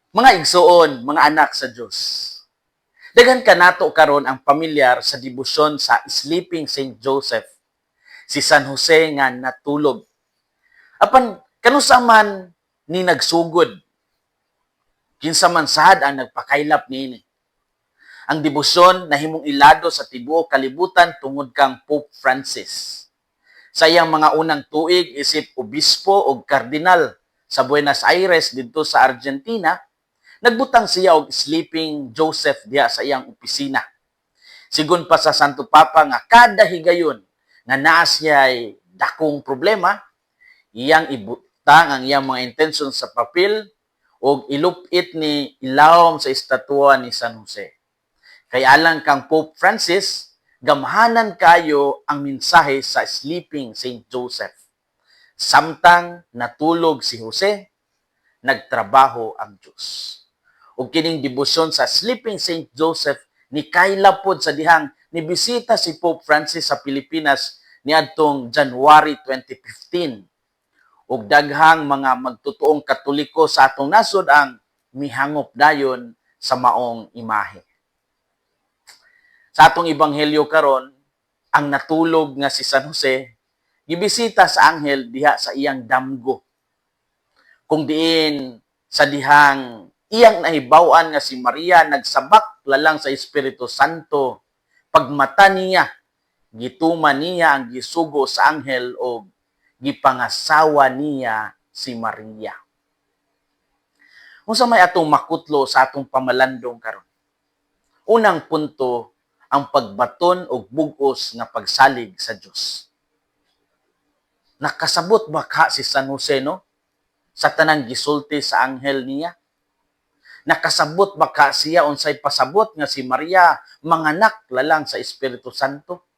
Mga igsuon, mga anak sa Dios. Daghan kanato karon ang pamilyar sa debosyon sa Sleeping Saint Joseph, si San Jose nga natulog. Apan kanusa man ni nagsugod? Kinsa man sad ang nagpakaylap niini? Ang debosyon nahimong ilado sa tibuok kalibutan tungod kang Pope Francis. Sa iyang mga unang tuig isip obispo og kardinal sa Buenos Aires didto sa Argentina, nagbutang siya og Sleeping Joseph diha sa iyang opisina. Sigon pa sa Santo Papa nga kada higayon nga naa siya'y dakong problema, iyang ibutang ang iyang mga intensyon sa papel og ilupit ni ilawom sa estatwa ni San Jose. Kay alang kang Pope Francis, gamhanan kayo ang mensahe sa Sleeping Saint Joseph. Samtang natulog si Jose, nagtrabaho ang Diyos. Ug kining debosyon sa Sleeping Saint Joseph ni kaylap pod sa dihang nibisita si Pope Francis sa Pilipinas niadtong January 2015. Ug daghang mga magtutuong Katoliko sa atong nasod ang mihangop dayon sa maong imahe. Sa atong ebanghelyo karon, ang natulog nga si San Jose gibisita sa anghel diha sa iyang damgo. Kung diin sa dihang iyang nahibaw-an nga si Maria nagsabak lalang sa Espiritu Santo, pagmata niya, gituman niya ang gisugo sa anghel og gipangasawa niya si Maria. Unsa may atong makutlo sa atong pamalandong karon? Unang punto, ang pagbaton og bug-os nga pagsalig sa Dios. Nakasabot ba ka si San Jose, no, sa tanang gisulti sa anghel niya? Nakasabot ba ka siya unsay pasabot nga si Maria manganak lalang sa Espiritu Santo?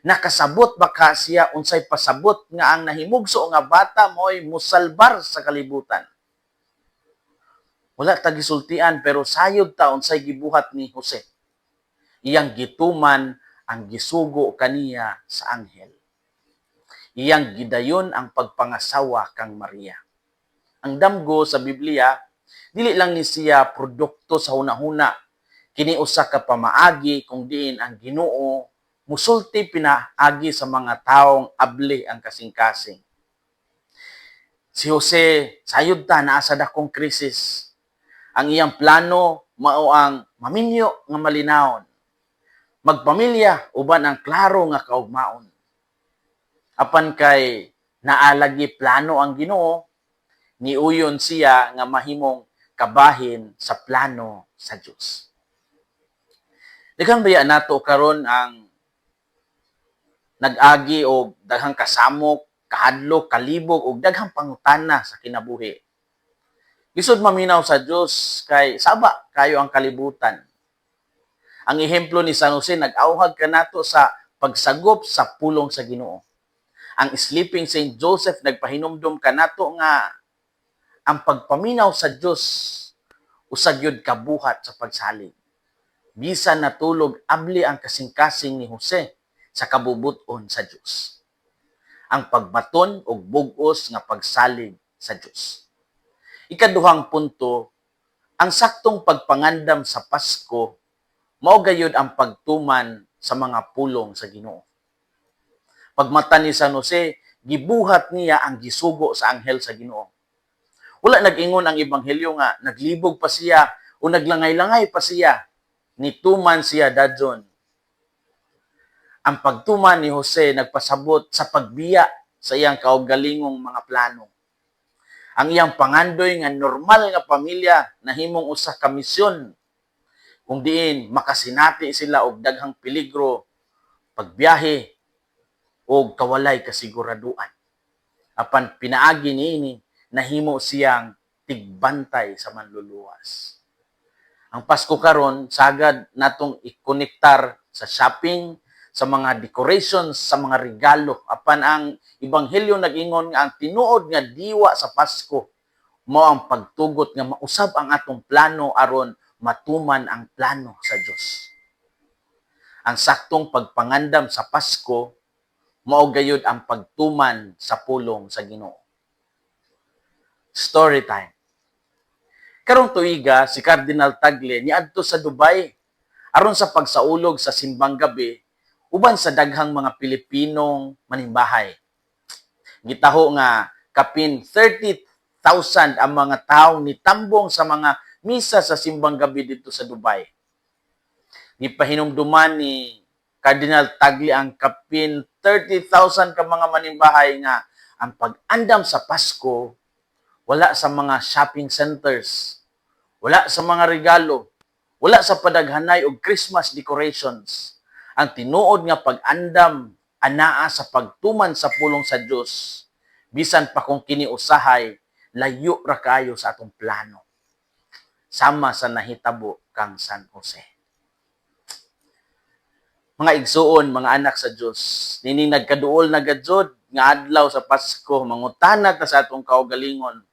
Nakasabot ba ka siya unsay pasabot nga ang nahimugso nga bata mo'y musalbar sa kalibutan? Wala ta gisultian, pero sayod ta unsay gibuhat ni Jose. Iyang gituman ang gisugo kaniya sa anghel. Iyang gidayon ang pagpangasawa kang Maria. Ang damgo sa Biblia, dili lang ni siya produkto sa hunahuna. Kini usa ka pamaagi kung diin ang Ginoo musulti pinaagi sa mga taong abli ang kasing-kasing. Si Jose, sayod ta, naa sa dakong krisis. Ang iyang plano mao ang maminyo nga malinawon, magpamilya uban ang klaro nga kaugmaon. Apan kay naalagi plano ang Ginoo, niuyon siya nga mahimong kabahin sa plano sa Dios. Daghan baya nato karon ang nag-agi og daghang kasamok, kahadlok, kalibog og daghang pangutana sa kinabuhi. Lisod maminaw sa Dios kay saba kayo ang kalibutan. Ang ehemplo ni San Jose nag-awhag kanato sa pagsagop sa pulong sa Ginoo. Ang Sleeping Saint Joseph nagpahinumdom kanato nga ang pagpaminaw sa Dios usa gyud kabuhat sa pagsalig. Bisan natulog, abli ang kasing-kasing ni Jose sa kabubut-on sa Dios. Ang pagbaton og bug-os nga pagsalig sa Dios. Ikaduhang punto, ang saktong pagpangandam sa Pasko mao gayud ang pagtuman sa mga pulong sa Ginoo. Pagmata ni San Jose, gibuhat niya ang gisugo sa anghel sa Ginoo. Wala nag-ingon ang ebanghelyo nga naglibog pa siya o naglangay-langay pa siya. Nituman siya dadyon. Ang pagtuman ni Jose nagpasabot sa pagbiya sa iyang kaugalingong mga plano. Ang iyang pangandoy nga normal nga pamilya nahimong usa ka misyon kung diin makasinati sila og daghang peligro, pagbiyahe og kawalay kasiguraduan. Apan pinaagi niini, nahimo siyang tigbantay sa Manluluwas. Ang Pasko karon sagad natong ikonektar sa shopping, sa mga decorations, sa mga regalo. Apan ang ebanghelyo nag-ingon nga ang tinuod nga diwa sa Pasko mao ang pagtugot nga mausab ang atong plano aron matuman ang plano sa Dios. Ang saktong pagpangandam sa Pasko mao gayud ang pagtuman sa pulong sa Ginoo. Story time. Karong tuiga, si Cardinal Tagle niadto sa Dubai aron sa pagsaulog sa simbang gabi uban sa daghang mga Pilipinong manimbahay. Gitaho nga kapin 30,000 ang mga tawo nitambong sa mga misa sa simbang gabi didto sa Dubai. Gipahinumduman ni Cardinal Tagle ang kapin 30,000 ka mga manimbahay nga ang pag-andam sa Pasko wala sa mga shopping centers, wala sa mga regalo, wala sa padaghanay og Christmas decorations. Ang tinuod nga pag-andam anaa sa pagtuman sa pulong sa Dios, bisan pa kung kini usahay layo ra kaayo sa atong plano. Sama sa nahitabo kang San Jose. Mga igsuon, mga anak sa Dios, nining nagkaduol na gajud nga adlaw sa Pasko, mangutana ta sa atong kaugalingon,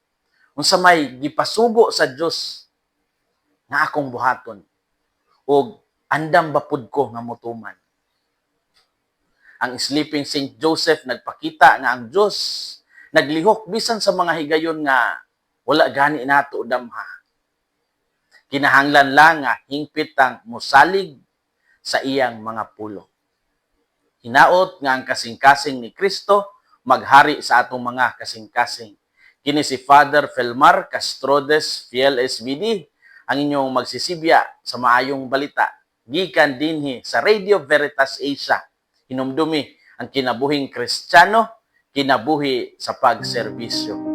unsa may gipasugo sa Dios nga akong buhaton ug andam ba pud ko nga motuman? Ang sleeping Saint Joseph nagpakita nga ang Dios naglihok bisan sa mga higayon nga wala gani nato damha. Kinahanglan lang nga hingpit ang mosalig sa iyang mga pulong. Hinaot nga ang kasing-kasing ni Kristo maghari sa atong mga kasing-kasing. Kini si Father Felmar Castrodes, Fiel SVD, ang inyong magsisibya sa maayong balita gikan dinhi sa Radio Veritas Asia. Hinumdumi, ang kinabuhing Kristiyano, kinabuhi sa pagserbisyo.